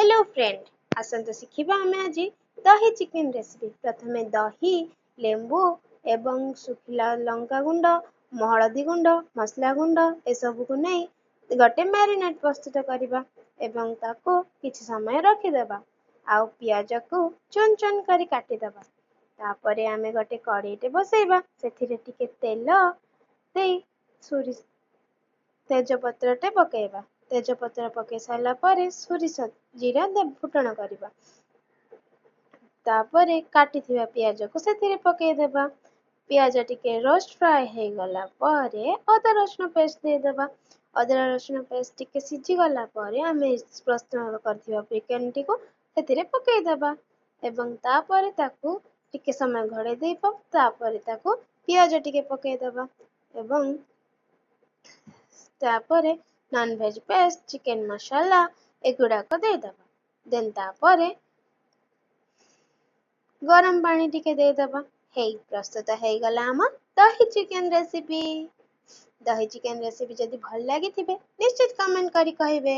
Hello friend, ଆସନ୍ତୁ ଶିଖିବା ଆମେ ଆଜି ଦହି ଚିକେନ ରେସିପି। ପ୍ରଥମେ ଦହି, ଲେମ୍ବୁ ଏବଂ ଶୁଖିଲା ଲଙ୍କା ଗୁଣ୍ଡ, ହଳଦୀ ଗୁଣ୍ଡ, ମସଲା ଗୁଣ୍ଡ ଏସବୁକୁ ନେଇ ଗୋଟେ ମ୍ୟାରିନେଟ୍ ପ୍ରସ୍ତୁତ କରିବା ଏବଂ ତାକୁ କିଛି ସମୟ ରଖିଦେବା। ଆଉ ପିଆଜକୁ ଚୁନ ଚୁନ କରି କାଟିଦେବା। ତାପରେ ଆମେ ଗୋଟେ କଡ଼େଇଟେ ବସେଇବା। ସେଥିରେ ଟିକେ ତେଲ ଦେଇ ସୋରିଷ ତେଜପତ୍ରଟେ ପକେଇବା। ତେଜପତ୍ର ପକେଇ ସାରିଲା ପରେ ସୋରିଷ ଜିରା ଫୁଟଣ କରିବା। ତାପରେ କାଟିଥିବା ପିଆଜକୁ ସେଥିରେ ପକେଇଦେବା। ପିଆଜ ଟିକେ ରୋଷ୍ଟ ଫ୍ରାଏ ହେଇଗଲା ପରେ ଅଦା ରସୁଣ ପେଷ୍ଟ ଦେଇଦେବା। ଅଦା ରସୁଣ ପେଷ୍ଟ ଟିକେ ସିଝିଗଲା ପରେ ଆମେ ପ୍ରସ୍ତୁତ କରିଥିବା ଚିକେନଟିକୁ ସେଥିରେ ପକେଇଦେବା ଏବଂ ତାପରେ ତାକୁ ଟିକେ ସମୟ ଘୋଡ଼େଇ ଦେବା। ତାପରେ ତାକୁ ପିଆଜ ଟିକେ ପକେଇଦେବା ଏବଂ ତାପରେ ନନଭେଜ ପେଷ୍ଟ, ଚିକେନ ମସଲା ଏଗୁଡ଼ାକ ଦେଇଦେବା। ଦେନ୍ ତାପରେ ଗରମ ପାଣି ଟିକେ ଦେଇଦେବା। ହେଇ ପ୍ରସ୍ତୁତ ହେଇଗଲା ଆମ ଦହି ଚିକେନ ରେସିପି। ଦହି ଚିକେନ ରେସିପି ଯଦି ଭଲ ଲାଗିଥିବେ, ନିଶ୍ଚିତ କମେଣ୍ଟ କରି କହିବେ।